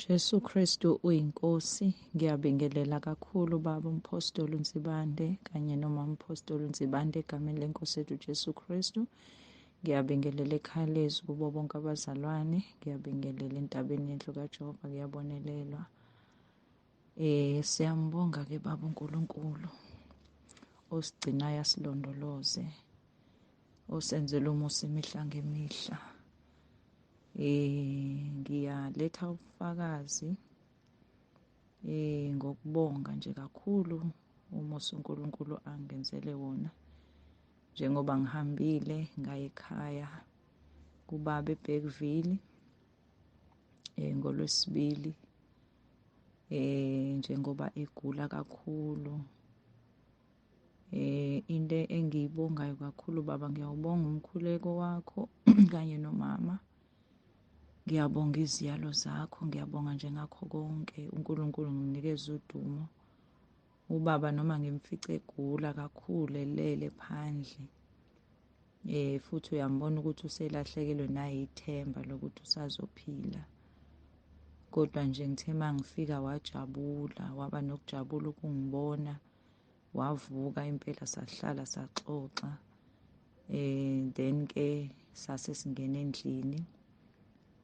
Jesu Kristu uyiNkosi. Ngiyabingelela kakhulu baba uMphostoli uNsibande kanye noma uMphostoli uNsibande egameni lenkosi yethu Jesu Kristu. Ngiyabingelela ekhaya lezwi kubo bonke abazalwane, ngiyabingelela entabeni yendlu kaJehova, kuyabonelelwa. Siyambonga ke baba uNkulunkulu osigcinayo asilondoloze, osenzela umusa imihla ngemihla. Ngiyaletha ubufakazi ngokubonga nje kakhulu umusa uNkulunkulu angenzele wona. Njengoba ngihambile ngaye ekhaya kubaba eBergville ngolwesibili, njengoba egula kakhulu. Into engiyibongayo kakhulu baba, ngiyawubonga umkhuleko wakho kanye nomama. Ngiyabonga iziyalo zakho, ngiyabonga nje ngakho konke. uNkulunkulu ngimnikeza udumo. Ubaba noma ngimfice egula kakhulu elele phandle, futhi uyambona ukuthi uselahlekelwe naye ithemba lokuthi usazophila. Kodwa nje ngithe mangifika wajabula, waba nokujabula ukungibona, wavuka impela, sahlala saxoxa. Then ke sase singena endlini.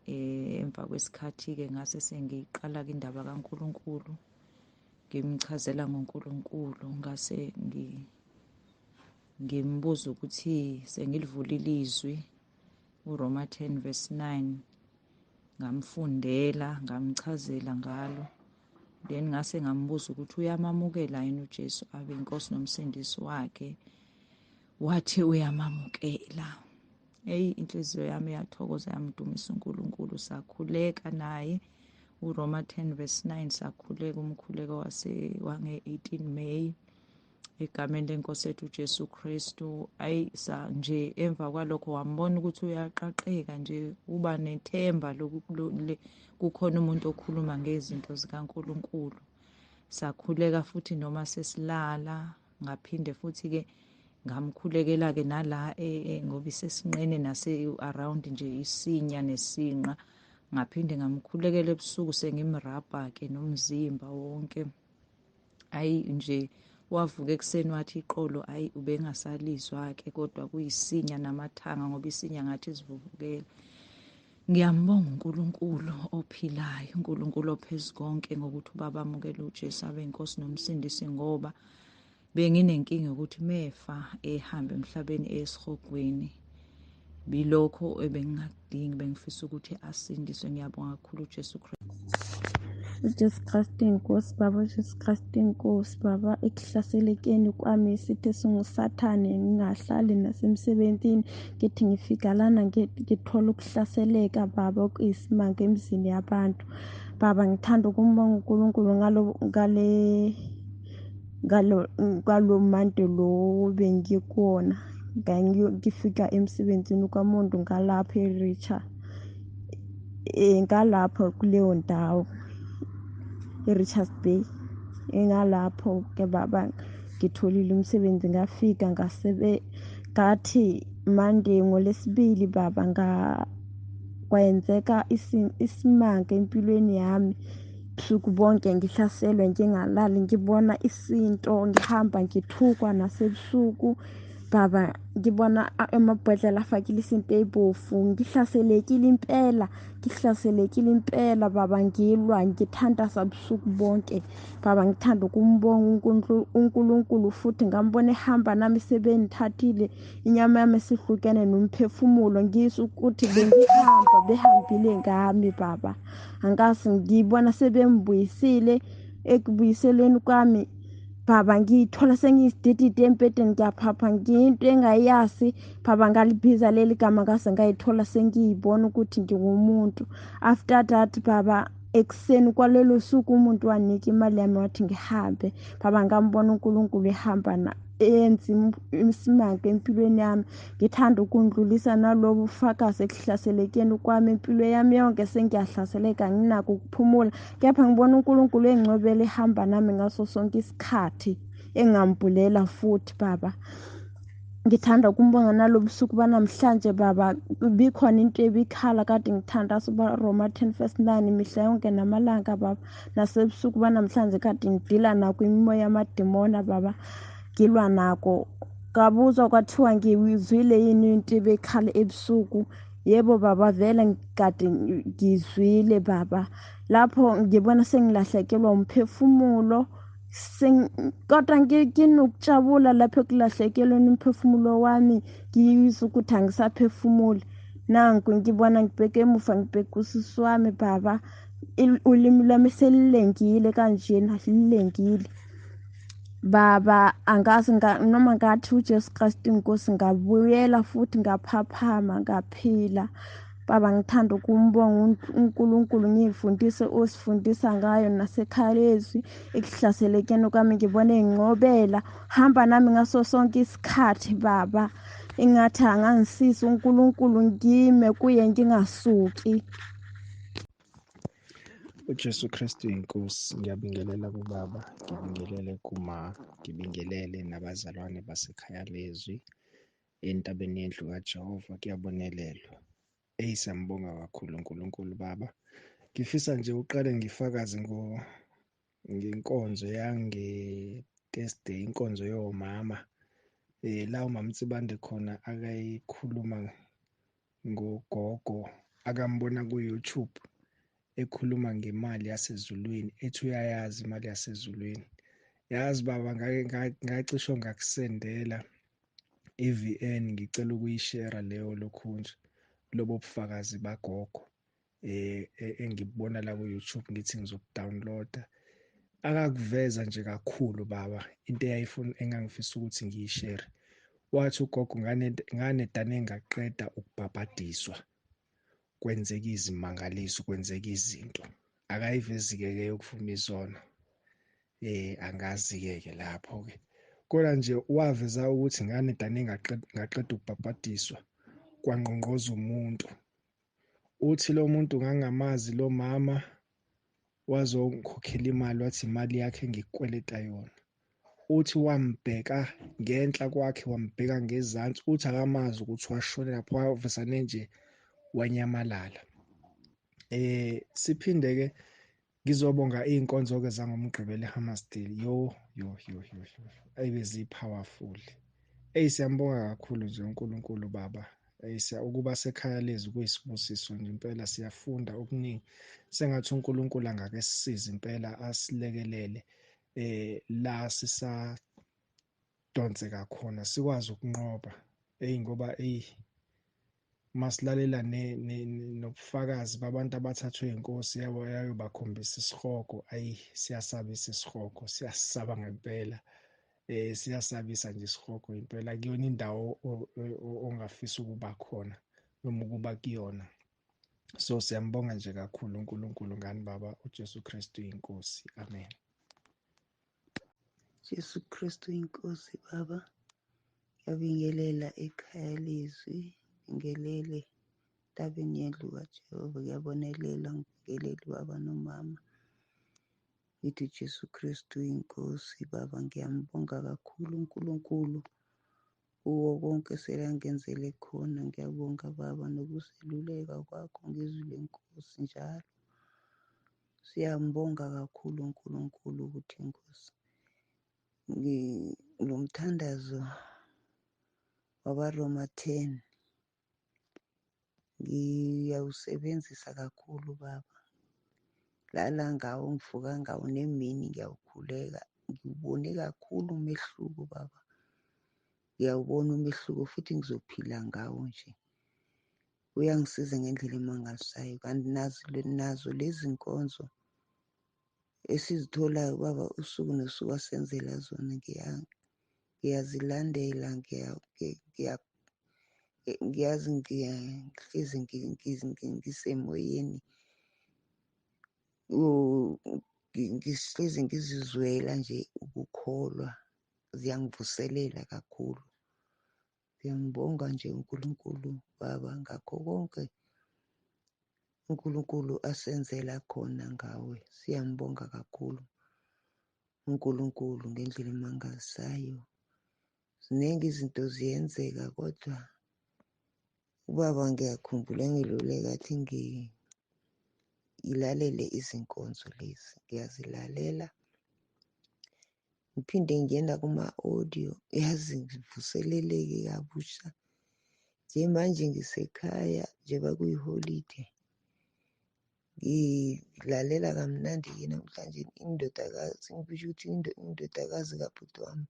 Emva kwesikhathi ke ngase sengiqala ke indaba kaNkulunkulu, ngimchazela ngoNkulunkulu, ngase ngimbuza ukuthi sengilivulile izwi uRoma 10 verse 9, ngamfundela ngamchazela ngalo. Then ngase ngambuza ukuthi uyamamukela yini uJesu abe inkosi nomsindisi wakhe. Wathi uyamamukela. Hey, inhliziyo yami iyathokoza, yamdumisa uNkulunkulu. Sakhuleka naye uRoma 10 verse 9, sakhuleka umkhuleko wase wange 18 May egameni lenkosi yethu uJesu Kristu. Ayi sa nje emva kwalokho wambona ukuthi uyaqaqeka nje, uba nethemba kukhona umuntu okhuluma ngezinto zikaNkulunkulu. Sakhuleka futhi noma sesilala, ngaphinde futhi ke ngamkhulekela ke nala ngoba isesinqene nase around nje isinya nesinqa, ngaphinde ngamkhulekela ebusuku sengimrabha ke nomzimba wonke. Ayi nje wavuka ekuseni wathi iqolo ayi ubengasalizwa ke, kodwa kuyisinya namathanga ngoba isinya ngathi sivuvukele. Ngiyambonga uNkulunkulu ophilayo, uNkulunkulu ophezukonke ngokuthi ubaba amukele uJesu abe inkosi nomsindisi, ngoba benginenkinga ukuthi mefa ehamba emhlabeni esihogweni, bilokho ebengingakudingi, bengifisa ukuthi asindiswe. Ngiyabonga kakhulu uJesu Kristu. uJesu Kristu inkosi baba, uJesu Kristu inkosi baba. Ekuhlaselekeni kwami isithi singuSathane, ngingahlali nasemsebenzini, ngithi ngifika lana ngithola ukuhlaseleka baba, okuyisimanga emzini yabantu baba. Ngithanda ukumbonga uNkulunkulu ngalo mande lo bengikuwona. Ngifika emsebenzini kwamuntu ngalapha eRicha, ngalapho kuleyo ndawo eRichards Bay, engalapho ke baba ngitholile umsebenzi. Ngafika ngathi Monday ngolesibili baba, kwenzeka isimanga empilweni yami. Busuku bonke ngihlaselwe, ngingalali, ngibona isinto, ngihamba ngithukwa nasebusuku baba, ngibona amabhodlela afakile isinto ebofu. Ngihlaselekile impela, ngihlaselekile impela baba, ngilwa ngithandaza busuku bonke baba. Ngithanda ukumbonga uNkulunkulu futhi ngambona ehamba nami, sebengithathile inyama yami esihlukene nomphefumulo, ngisho ukuthi bengihamba behambile ngami baba. Angase ngibona sebembuyisile, ekubuyiselweni kwami baba ngiyithola sengiyisidididi empedeni, ngiyaphapha ngiyinto engayazi baba. Ngalibiza leli gama ngase ngayithola sengiyibona ukuthi ngingumuntu. After that baba, ekuseni kwalelo suku umuntu wanika imali yami wathi ngihambe baba. Ngambona uNkulunkulu ehamba enza isimanga empilweni yami. Ngithanda ukundlulisa nalobu bufakazi ekuhlaselekeni kwami impilo yami yonke, sengiyahlaseleka nginako ukuphumula, kepha ngibona uNkulunkulu engcwebele ehamba nami ngaso sonke isikhathi, engambulela futhi baba. Ngithanda ukumbonga nalobusuku banamhlanje baba. Bikhona into ebikhala kade ngithandaza uba Roma 10 verse 9 imihla yonke namalanga baba. Nasebusuku banamhlanje kade ngidila nako imimoya yamadimona baba, ngilwa nako. Ngabuzwa kwathiwa ngizwile yini into ebekhala ebusuku. Yebo baba, vele kade ngizwile baba. Lapho ngibona sengilahlekelwa umphefumulo, kodwa nginokujabula lapho ekulahlekelweni umphefumulo wami, ngiyizwa ukuthi angisaphefumuli. Nanku ngibona ngibheke emuva, ngibheke usisi wami baba, ulimi lwami selilengile kanjena, lilengile baba. Angazi noma ngathi uJesu Kristu inkosi, ngabuyela futhi ngaphaphama ngaphila baba. Ngithanda ukumbonga uNkulunkulu ngiyifundise osifundisa ngayo nasekhaya lezwi. Ekuhlaselekeni kwami ngibone nginqobela, hamba nami ngaso sonke isikhathi baba. Ingathi angangisiza uNkulunkulu ngime kuye ngingasuki. UJesu Kristu inkosi. Ngiyabingelela kubaba, ngibingelele kuma, ngibingelele nabazalwane basekhaya lezwi entabeni yendlu kaJehova kuyabonelelwa. Eyi, siyambonga kakhulu uNkulunkulu baba. Ngifisa nje uqale ngifakaze ngenkonzo yange-Thursday, inkonzo yomama. La uMama Nsibande khona akayikhuluma ngogogo akambona ku-YouTube ekhuluma ngemali yasezulwini, ethi uyayazi imali yasezulwini. Yazi baba, ngake ngacisho ngakusendela i-VN, ngicela ukuyishare leyo lokhunje lobo bufakazi bagogo engibona la ku-YouTube, ngithi ngizokudownloada. Akakuveza nje kakhulu baba into eyayifuna engangifisa ukuthi ngiyishare. Wathi ugogo nganedane ngaqeda ukubhabhadiswa, kwenzeka izimangaliso, kwenzeka izinto. Akayivezi-ke ke yokuvuma izono, angazi-ke ke lapho-ke, kodwa nje waveza ukuthi nganedane ngaqeda ukubhabhadiswa kwangqongqoza umuntu. Uthi lo muntu ngangamazi lo mama, wazongikhokhela imali, wathi imali yakhe engikweleta yona. Uthi wambheka ngenhla kwakhe, wambheka ngezansi, uthi akamazi ukuthi washona lapho, wavesane nje wanyamalala. Siphinde ke ngizobonga iy'nkonzo ke zangoMgqibelo eHammarsdale. Yo yo yo yo yo, ayibezi powerful. Eyi, siyambonga kakhulu nje uNkulunkulu baba. Ukuba sekhaya lezi kuyisibusiso nje impela, siyafunda okuningi. Sengathi uNkulunkulu angake sisize impela, asilekelele la sisadonseka khona, sikwazi ukunqoba. Eyi, ngoba eyi masilalela nobufakazi babantu abathathwe inkosi yabo yayobakhombisa isihogo. Ayi, siyasabisa isihogo, siyasaba ngempela. Siyasabisa nje isihogo impela. Kuyona indawo ongafisa ukuba khona noma ukuba kuyona. So siyambonga nje kakhulu uNkulunkulu ngani baba. uJesu Kristu inkosi. Amen. Jesu Kristu inkosi baba. Ngiyabingelela ekhaya lezwi, ngibingelele entabeni yendlu kaJehova, ngiyabonelela, ngibingelele baba nomama. Ngithi Jesu Kristu inkosi baba, ngiyambonga kakhulu uNkulunkulu kuwo konke selangenzele khona. Ngiyabonga baba nokuseluleka kwakho ngezwi lenkosi njalo. Siyambonga kakhulu uNkulunkulu ukuthi inkosi lo mthandazo wabaRoma 10 ngiyawusebenzisa kakhulu baba. Lala ngawo, ngivuka ngawo, nemini ngiyawukhuleka. Ngiwubone kakhulu umehluko baba, ngiyawubona umehluko futhi ngizophila ngawo nje. Uyangisiza ngendlela emangalisayo. Kanti nazo lezi nkonzo esizitholayo baba usuku nosuku asenzela zona, ngiyazilandela, ngiyazi ngihlezi ngisemoyeni, ngihlezi ngizizwela nje ukukholwa, ziyangivuselela kakhulu. Ngiyambonga nje uNkulunkulu baba ngakho konke uNkulunkulu asenzela khona ngawe. Siyambonga kakhulu uNkulunkulu ngendlela emangalisayo. Ziningi izinto ziyenzeka, kodwa ubaba ngiyakhumbula engiluleka athi ngilalele izinkonzo lezi. Ngiyazilalela, ngiphinde ngingena kuma-audio, yazi ngivuseleleke kabusha. Njengamanje ngisekhaya njengoba kuyiholide, ngilalela kamnandi-ke namhlanje. Indodakazi, ngisho ukuthi indodakazi kabhuti wami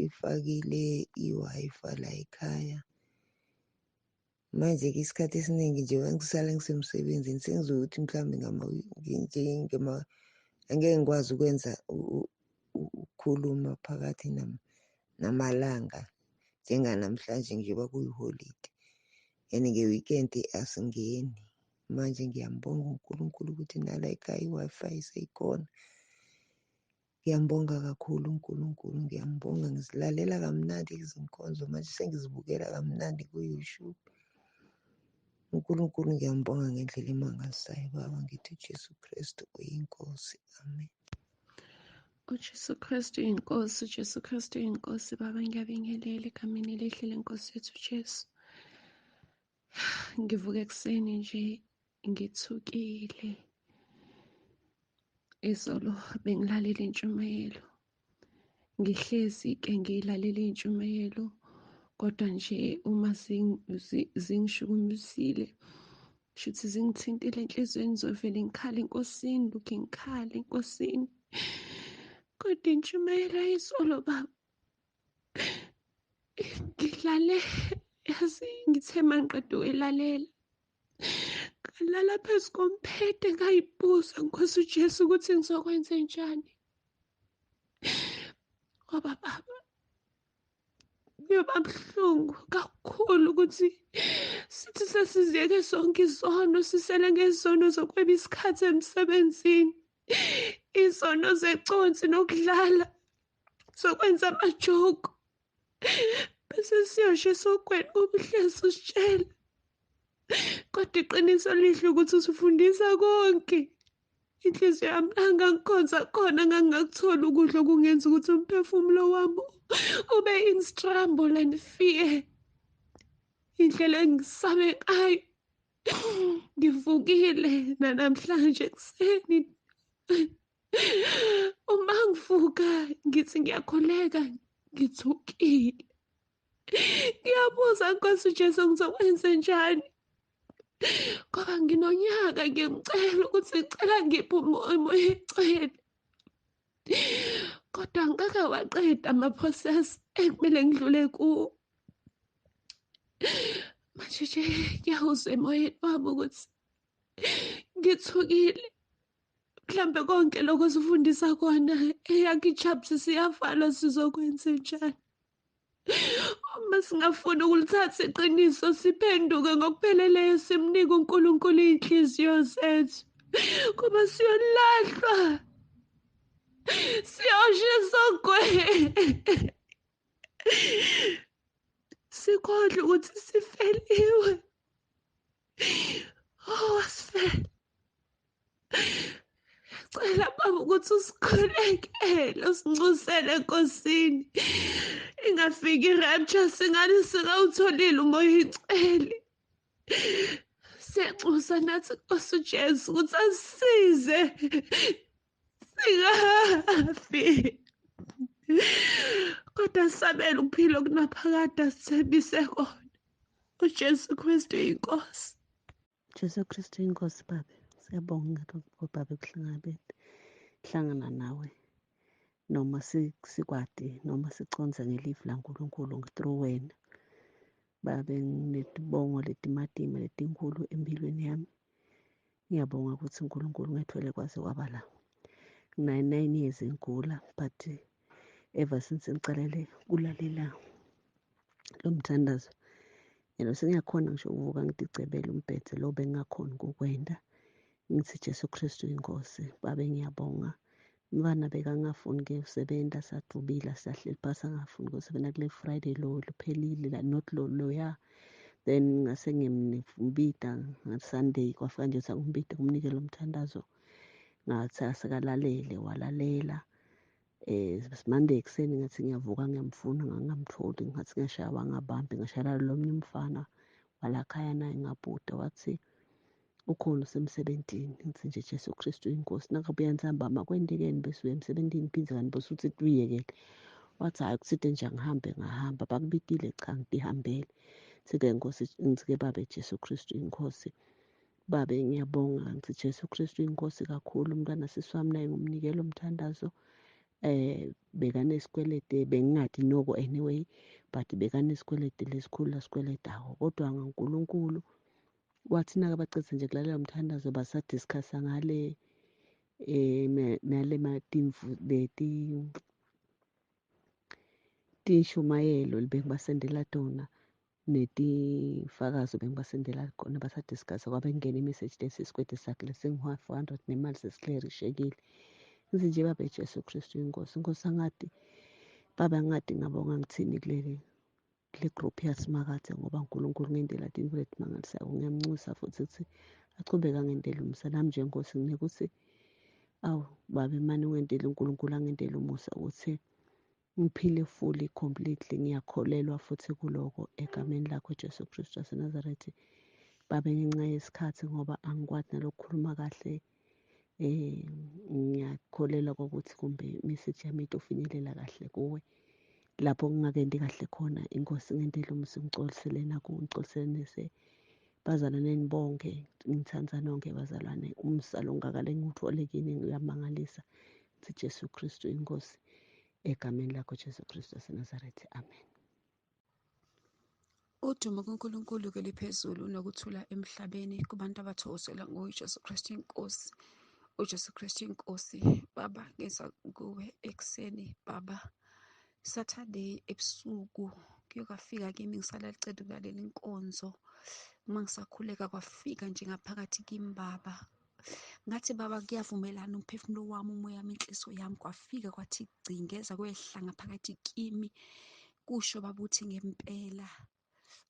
ifakile i-Wi-Fi la ekhaya. Manje-ke isikhathi esiningi nje ngisala ngisemsebenzini, sengizokuthi mhlawumbe angeke ngikwazi ukwenza ukukhuluma phakathi namalanga njenganamhlanje njengoba kuyiholide, and nge-weekend asingeni. Manje ngiyambonga uNkulunkulu ukuthi nala ekhaya i-Wi-Fi seyikhona. Ngiyambonga kakhulu uNkulunkulu, ngiyambonga. Ngizilalela kamnandi izinkonzo manje, sengizibukela kamnandi ku-YouTube. uNkulunkulu ngiyambonga ngendlela emangalisayo baba. Ngithi uJesu Kristu uyinkosi, amen. UJesu Kristu uyinkosi, uJesu Kristu uyinkosi. Baba, ngiyabingelela egameni elihle lenkosi yethu uJesu. Ngivuka ekuseni nje ngithukile. Izolo bengilalela intshumayelo, ngihlezi-ke ngiyilalela iy'ntshumayelo, kodwa nje uma zingishukumisile, shuthi zingithintile enhliziyweni, ngizovele ngikhale enkosini, lokhu ngikhale enkosini. Kodwa intshumayelo yayizolo baba, ngihlale yazi ngithe uma ngiqeda ukuyilalela ngalala phezu komphethe, ngayibuza Nkosi uJesu ukuthi ngizokwenzenjani, ngoba baba kuyoba buhlungu kakhulu ukuthi sithi sesiziyeke sonke isono, sisele ngezono zokweba isikhathi emsebenzini, izono zeconsi nokudlala, zokwenza amajoko, bese siyosha esogweni ngoba uhlezi usitshela. Kodwa iqiniso lihle ukuthi usifundisa konke. Inhliziyo yami la ngangikhonza khona ngangingakutholi ukudla okungenza ukuthi umphefumulo wami ube in struggle and fear. Indlela engisabe ngayo, ngivukile nanamhlanje ekuseni. Uma ngivuka ngithi ngiyakhuleka, ngithukile. Ngiyabuza Nkosi uJesu ngizokwenze njani, ngoba nginonyaka ngimcela ukuthi ngicela ngiphe umoya oyingcwele, kodwa angikakawaqedi ama-process ekumele ngidlule kuwo. Manje nje ngiyawuzwa emoyeni wami ukuthi ngithukile. Mhlambe konke lokho osifundisa kona, eyakhe i-chapter siyavalwa, sizokwenze njani uma singafuni ukulithatha iqiniso, siphenduke ngokupheleleyo, simnike uNkulunkulu iy'nhliziyo zethu, kuba siyolahlwa, siyosha esogweni, sikhohlwe ukuthi sifeliwe. Oh, asifele. Cela baba ukuthi usikhulekele, usincusele enkosini, ingafiki i-rapture singane singawutholile umoya oyingcwele. Siyanxusa nathi Nkosi uJesu ukuthi asisize singafi, kodwa sabele ukuphila okunaphakade asithembise kona. uJesu Kristu inkosi. Jesu Kristu inkosi babe, siyabonga babe kuhlangana nawe, noma sikwati noma siconze ngelivi laNkulunkulu through wena babe. Nginetibongo letimatima letinkulu empilweni yami. Ngiyabonga ukuthi uNkulunkulu ngethwele kwaze kwaba la. Nginayo 9 years ngigula, but ever since ngicalele kulalela lo mthandazo yena, sengiyakhona ngisho ukuvuka ngiticebele umbhede lo bengingakhoni ukukwenda, ngithi Jesu Kristu inkosi. Babe, ngiyabonga. Umntwana bekangafuni ke usebenta, sadubila, sahleli phasi, angafuni ukusebenza kule Friday lo luphelile la, not lo loya. Then ngase ngimmbida Sunday, kwafika nje ukuthi angimbide, ngumnike lo mthandazo, ngathi asekalalele, walalela. Monday ekuseni ngathi ngiyavuka ngiyamfuna, ngangamtholi, ngathi ngiyashaya wangabambi, ngashayela lo munye umfana walakhaya naye ngabhuda, wathi ukhona usemsebentini. Ngithi nje Jesu Kristu inkosi, nakabuya ntambama kwentekeni bese uya emsebentini phindze kanti bese uthi tuyekele. Wathi hhayi kuside nje angihambe, ngahamba bakubitile, cha ngitihambele. Ngithi-ke Nkosi, ngithi-ke Babe Jesu Kristu inkosi, Babe ngiyabonga, ngithi Jesu Kristu inkosi kakhulu. Umntwana sisi wami naye ngumnikelo umthandazo, bekanesikwelede, bengingadi noko anyway, but bekanesikwelede lesikhulu lasikweledako, kodwa ngaNkulunkulu wathi nakabacedza nje kulalela umthandazo basadiscussa ngale nale matimvu leti tinshumayelo bengibasendela tona netifakazo bengibasendela khona, basadiscussa kwabe kungena imeseji lesi isikwede sakhe lesingu-400 nemali sesikleyerishekile. Ngithi nje Babe Jesu Kristu inkosi, inkosi angadi baba angadi ngabonga ngithini kule group yasimakathe, ngoba uNkulunkulu ngendlela tintfo letimangalisako. Ngiyamnxusa futhi ukuthi achubeke angendele umusa nami nje Nkosi, nginekuthi awu Babe mane ungentele uNkulunkulu angentele umusa ukuthi ngiphile fully completely. Ngiyakholelwa futhi kuloko egameni lakho Jesu Kristu waseNazaretha. Babe ngenxa yesikhathi ngoba angikwati nalokukhuluma kahle, ngiyakholelwa ukuthi kumbe message yami itofinyelela kahle kuwe lapho ngingakendi kahle khona. Inkosi ngentele umusa, ngicolisele naku, ngicolisele nese bazalwaneni bonke, ngithanda nonke bazalwane. Umusa longaka lengiwuthole kini uyamangalisa. Ngithi Jesu Kristu inkosi, egameni lakho Jesu Kristu waseNazaretha, amen. Udumo kuNkulunkulu ke liphezulu nokuthula emhlabeni kubantu abathokozela nguye Jesu Kristu inkosi. uJesu Kristu inkosi. Baba ngeza kuwe ekuseni Baba, Saturday ebusuku kuyokafika kimi ngisala liceda ukulalela inkonzo, uma ngisakhuleka kwafika nje ngaphakathi kimi Baba. Ngathi Baba kuyavumelana umphefumulo wami, umoya wami, inhliziyo yami, kwafika kwathi gci ngeza kwehla ngaphakathi kimi, kusho Baba uthi ngempela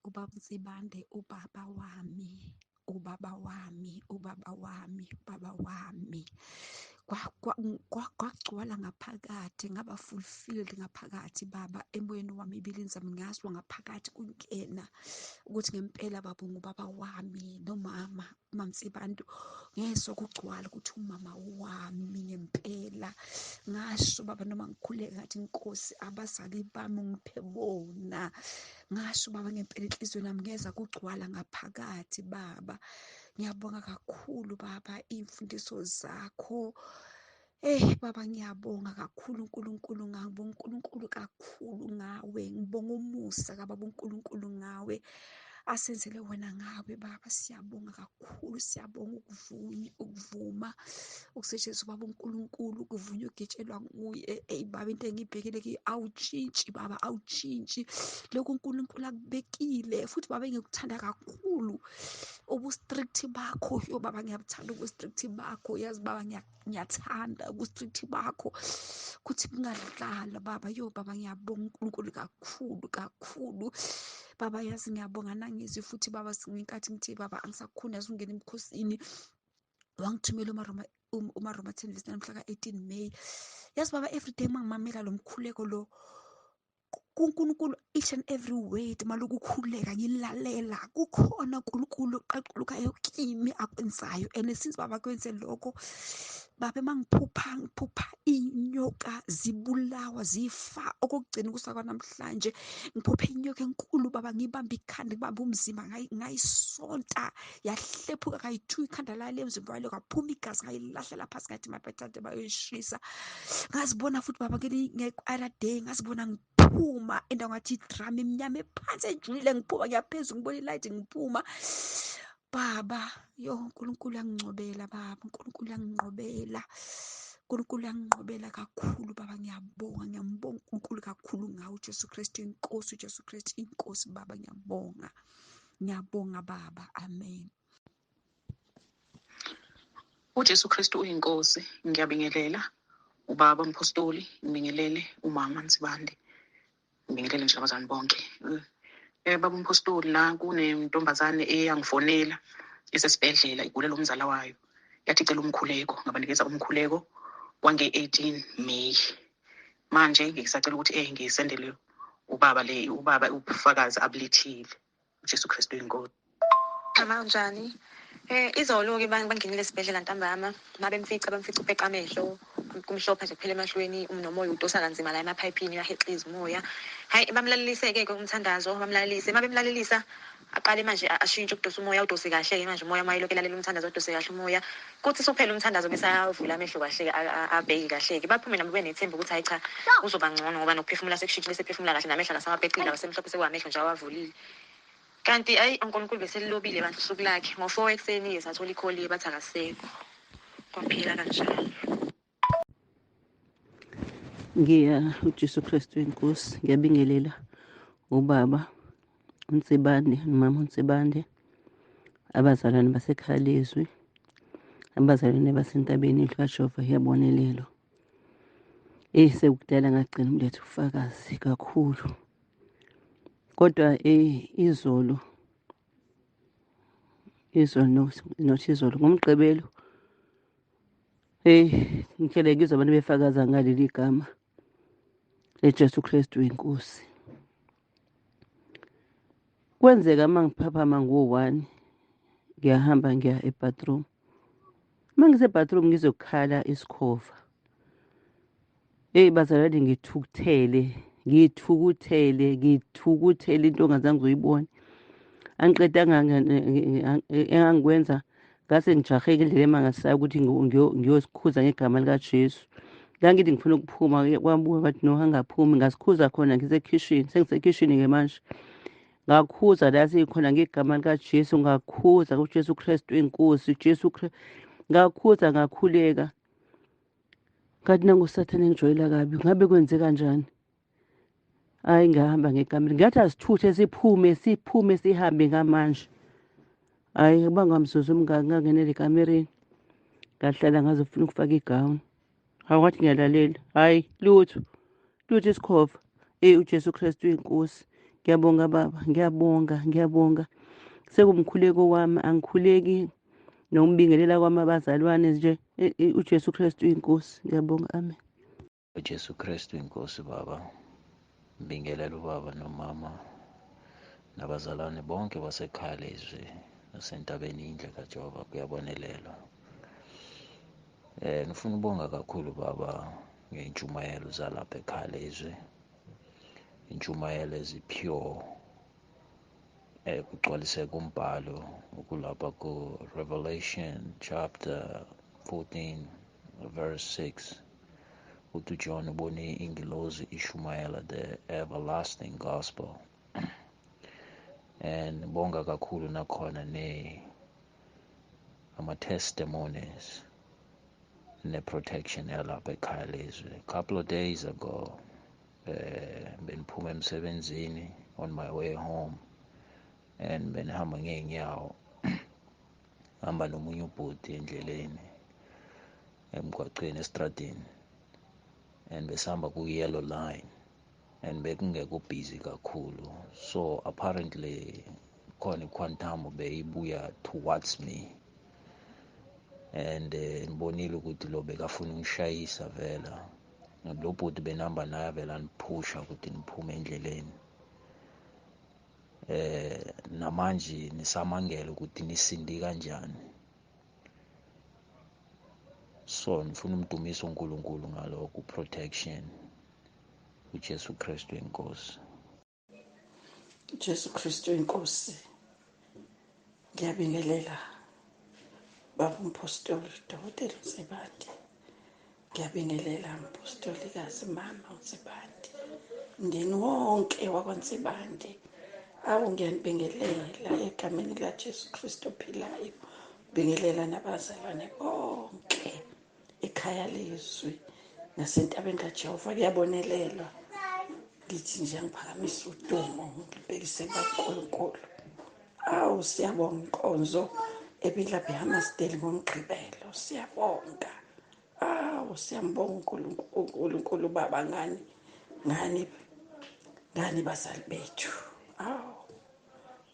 ubaba Nsibande ubaba wami, ubaba wami, ubaba wami, ubaba wami. Kwagcwala ngaphakathi, ngaba fulfilled ngaphakathi Baba, emoyeni wami, ibilini zami ngazwa ngaphakathi kungena ukuthi ngempela Baba ungubaba wami nomama uMaMsibantu, ngezwa kugcwala ukuthi umama wami ngempela. Ngasho Baba noma ngikhuleka ngathi Nkosi abazali bami ungiphe bona. Ngasho Baba ngempela enhliziyweni yami ngeza kugcwala ngaphakathi Baba. Ngiyabonga kakhulu Baba iy'mfundiso zakho. Baba ngiyabonga kakhulu uNkulunkulu ngawe, uNkulunkulu kakhulu ngawe, ngibonga umusa kaBaba uNkulunkulu ngawe, asenzele wena ngawe Baba. Siyabonga kakhulu, siyabonga ukuvuma ukusetshenziswa Baba uNkulunkulu, ukuvunywa ugitshelwa nguye. Eyi Baba into engiyibhekile ki awutshintshi Baba, awutshintshi lokhu uNkulunkulu akubekile. Futhi Baba engikuthanda kakhulu ubu-strict bakho. Yo Baba ngiyabuthanda ubu-strict bakho, yazi Baba ngiyathanda ubu-strict bakho kuthi kungadlala Baba. Yo Baba ngiyabonga uNkulunkulu kakhulu kakhulu Baba, yazi ngiyabonga nangizwi futhi Baba ngenkathi ngithi Baba angisakhoni yazi ungena emkhosini, wangithumela umaRoma 10 verse 9 mhla ka-18 May. Yazi Baba everyday uma ngimamela lo mkhuleko lo kuNkulunkulu, each and every word maloku ukhuleka ngilalela, kukhona uNkulunkulu oqaqulukayo kimi akwenzayo. And since Baba kwenze lokho Baba, mangiphupha ngiphupha inyoka zibulawa zifa okokugcina kusakwa namhlanje, ngiphuphe inyoka enkulu Baba, ngibamba ikhanda ngibamba umzimba ngayisonta yahlephuka kayi-2 ikhanda layo emzimba wayo kwaphuma igazi ngayilahlela phasi, ngathi mabethathe bayoyishisa. Ngazibona futhi Baba nge-other day ngazibona ngiphuma endawo ngathi idrum emnyama ephansi ejulile, ngiphuma ngiyaphezulu ngibona ilight ngiphuma Baba. Yo uNkulunkulu uyangingcobela Baba, uNkulunkulu uyangingqobela, uNkulunkulu uyangingqobela kakhulu Baba. Ngiyabonga, ngiyambonga uNkulunkulu kakhulu ngawe uJesu Kristu inkosi, uJesu Kristu inkosi Baba, ngiyabonga, ngiyabonga Baba, amen. uJesu Kristu uyinkosi. Ngiyabingelela ubaba umpostoli, ngibingelele umama Nsibande, ngibingelele nje abazali bonke. Baba umpostoli, la kunentombazane eyangifonela isesibhedlela igulela umzala wayo, yathi icela umkhuleko, ngabanikeza umkhuleko wange-18 May. Manje ngisacela ukuthi ngisendele ubaba le, ubaba ubufakazi abulethile. uJesu Kristu inkosi. Mama, unjani? Izolo-ke bangenile esibhedlela ntambama, mabemfica bamfica upeqa amehlo, kumhlophe nje kuphela emahlweni, nomoya udosa kanzima la emaphayiphini, uyahexiza umoya. Hhayi, bamlalelise-ke ke umthandazo, bamlalelise. Uma bemlalelisa, aqale manje ashintshe ukudosa umoya, awudose kahle-ke manje umoya, uma elokhu elalela umthandazo, awudose kahle umoya. Kuthi suphela umthandazo bese ayavula amehlo kahle-ke, abheke kahle-ke. Baphume nabo benethemba ukuthi hhayi cha, uzoba ngcono ngoba nokuphefumula sekushintshile, sephefumula kahle, namehlo akasawapheqile, awasemhlophe, sekuwamehlo nje awavulile. Kanti ayi, uNkulunkulu beselilobile bandla usuku lakhe. Ngo-4 ekuseni-ke sathola ikholi-ke bathi akasekho. Kwaphela kanjalo. Ngiya uJesu Kristu inkosi, ngiyabingelela ubaba uNsibande nomama uNsibande, abazalwane basekhaya lezwi, abazalwane basentabeni indlu kaJehova iyabonelelwa. Sekudala ngagcina umletha ufakazi kakhulu. Kodwa izolo not izolo, ngoMgqibelo, ngihlele ngizwa abantu befakaza ngaleli gama leJesu Kristu inkosi. Kwenzeka uma ngiphaphama ngo-1, ngiyahamba ngiya ebathroom. Uma ngise-bathroom ngizokhala isikhova. Bazalwane, ngithukuthele, ngithukuthele into ongazange uyibone. Angiqedanga engangikwenza, ngase ngijaheke indlela emangalisayo ukuthi ngiyosikhuza ngegama likaJesu. Ngangithi ngifuna ukuphuma, kwabuya bathi no, angaphumi. Ngasikhuza khona ngisekhishini, sengisekhishini-ke manje. Ngakhuza la sikhona ngegama likaJesu, ngakhuza kuJesu Kristu inkosi, Jesu Kristu. Ngakhuza, ngakhuleka. Ngathi nangu sathane engijwayela kabi, ngabe kwenze kanjani? Hayi, ngahamba ngekamera, ngathi asithuthe siphume, siphume sihambe ngamanje. Hayi, bangamzuzu umngaki ngangenela ekamereni. Ngahlala ngazofuna ukufaka igawuni. Hawu, ngathi ngiyalalela. Hayi, lutho. Lutho isikhova. uJesu Kristu inkosi. Ngiyabonga baba, ngiyabonga, ngiyabonga. Sekumkhuleko wami, angikhuleki nokumbingelela kwami abazalwane nje. uJesu Kristu inkosi. Ngiyabonga, amen. uJesu Kristu inkosi baba. Ngibingelela ubaba nomama nabazalwane bonke basekhaya lezwi nasentabeni indlu kaJehova kuyabonelelwa. Ngifuna ukubonga kakhulu baba ngey'ntshumayelo zalapha ekhaya lezwi. Intshumayelo ezi-pure, kugcwaliseka umbhalo okulapha ku-Revelation chapter 14 verse 6. Uthi uJohn ubone ingilozi ishumayela the everlasting gospel. And bonga kakhulu nakhona ne ama-testimonies ne-protection yalapha ekhaya lezwi. A couple of days ago, beniphuma emsebenzini on my way home, and benihamba ngey'nyawo, hamba nomunye ubhuti endleleni emgwaqeni estradini, and besihamba ku-yellow line, and bekungekho busy kakhulu. So apparently khona i-Quantum beyibuya towards me, and ngibonile ukuthi lo bekafuna ungishayisa vela. Lo bhuti benihamba naye vele aniphusha ukuthi niphume endleleni. Namanje nisamangela ukuthi nisindi kanjani. So ngifuna umdumiso uNkulunkulu ngalokho protection. uJesu Kristu inkosi. Jesu Kristu inkosi. Ngiyabingelela baba umpostoli Dokotela uNsibande. Ngiyabingelela mpostolikazi mama uNsibande. Mndeni wonke wakwaNsibande. Awu, ngiyanibingelela egameni likaJesu Kristu ophilayo. Bingelela nabazalwane bonke ekhaya lezwi nasentabeni kaJehova kuyabonelelwa. Ngithi nje ngiphakamisa udumo ngibhekise kuNkulunkulu. Awu, siyabonga inkonzo ebilapha eHammarsdale ngoMgqibelo. Siyabonga. Awu, siyambonga uNkulunkulu baba ngani ngani ngani bazali bethu. Awu,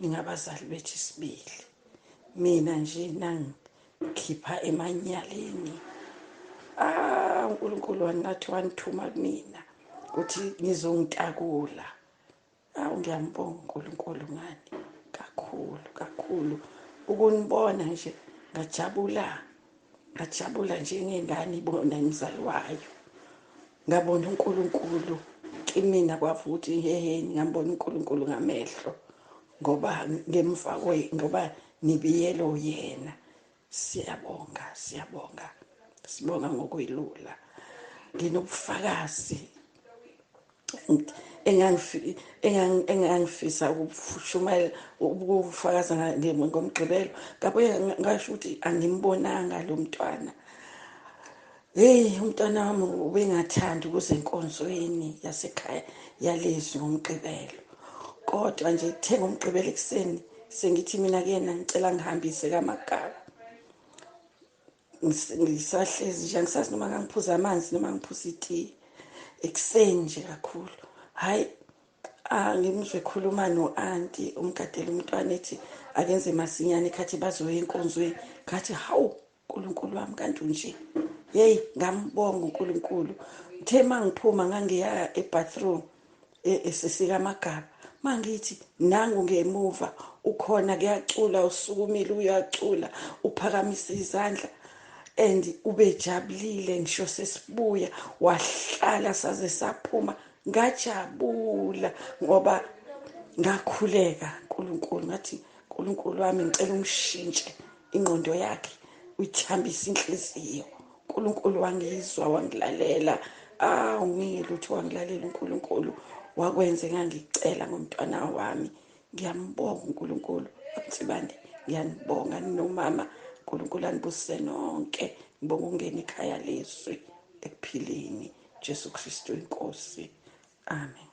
ningabazali bethu isibili. Mina nje nangikhipha emanyaleni. Ah, uNkulunkulu wanathi wanithuma kumina. ukuthi ngizongitakula. Awu, ngiyambonga uNkulunkulu ngani kakhulu kakhulu. Ukunibona nje ngajabula, ngajabula njengengane ibona umzali wayo. Ngabona uNkulunkulu kimina, kwavuka ukuthi heheni, ngambona uNkulunkulu ngamehlo ngoba ngemva ngoba nibiyelo yena. Siyabonga, siyabonga, sibonga ngokwelula. Nginobufakazi engangifisa ukushumayela, ukufakaza ngoMgqibelo. Ngabuye ngasho ukuthi angimbonanga lo mntwana. Hey, umntwana wami ubengathandi ukuze enkonzweni yasekhaya yalezwi ngoMgqibelo, kodwa nje kuthe ngoMgqibelo ekuseni sengithi mina kuyena ngicela ngihambise kaMagaba. Ngisahlezi nje, angisazi noma ngangiphuza amanzi noma ngiphuza itiye ekuseni nje kakhulu. Hhayi, ngimuzwe ekhuluma no-anti umgadela umntwana, ethi akenze masinyane khathi bazoya enkonzweni. Ngathi hawu uNkulunkulu wami, kanti unje. Yeyi, ngambonga uNkulunkulu. Ngithe uma ngiphuma ngangiya e-bathroom esesikamagaba, mangithi nangu ngemuva ukhona kuyacula, usukumile uyacula, uphakamisa izandla and ubejabulile. Ngisho sesibuya wahlala saze saphuma. Ngajabula ngoba ngakhuleka uNkulunkulu, ngathi uNkulunkulu wami ngicela umshintshe ingqondo yakhe, uyithambise inhliziyo. uNkulunkulu wangizwa, wangilalela. Awu, ngingelutho, wangilalela uNkulunkulu, wakwenze ngangicela ngomntwana wami. Ngiyambonga uNkulunkulu. Abutsibande, ngiyanibonga ninomama. uNkulunkulu anibusise nonke. Ngibonga ukungena ekhaya lezwi ekuphileni. Jesu Kristu inkosi. Amen.